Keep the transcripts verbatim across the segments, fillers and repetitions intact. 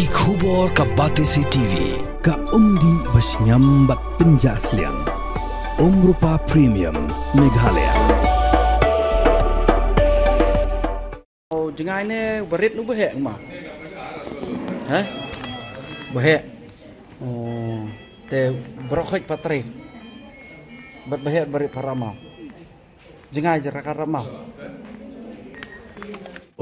Ki khubor ka Batesi T V, ka umdih ba shngiam bad pynjah sliang. Umrupa Premium, Meghalaya. Oh, jngai ne barit nu bahek ma. Ha? Bahek. Oh, te brokhoit patre. Bat bahek barit parama. Jngai jraka rama.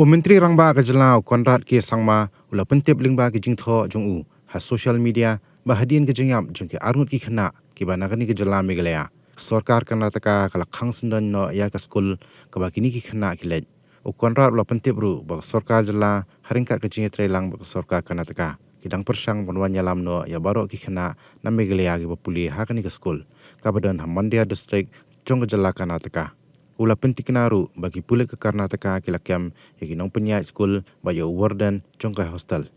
U Myntri Rangbah ka jylla u Conrad K Sangma u la pyntip lyngba ki jingthoh jong u ha social media ba hadien ka jingïap jong ki arngut ki khynnah kiba na kane ka jylla Meghalaya, ka sorkar Karnataka ka la khang syndon noh ïa ka skul kaba kine ki khynnah ki leit. U Conrad u la pyntip ruh ba ka sorkar jylla ha ryngkat ka jingïatreilang bad ka sorkar Karnataka ki dang pyrshang ban wan ïalam noh ïa baroh ki khynnah na Meghalaya kiba pule ha kane ka skul kaba don ha Mandya district jong ka jylla Karnataka. U la pyntikna ruh ba ki pulit ka Karnataka ki la kem ïa ki nongpynïaid skul bad ïa u warden jong ka hostel.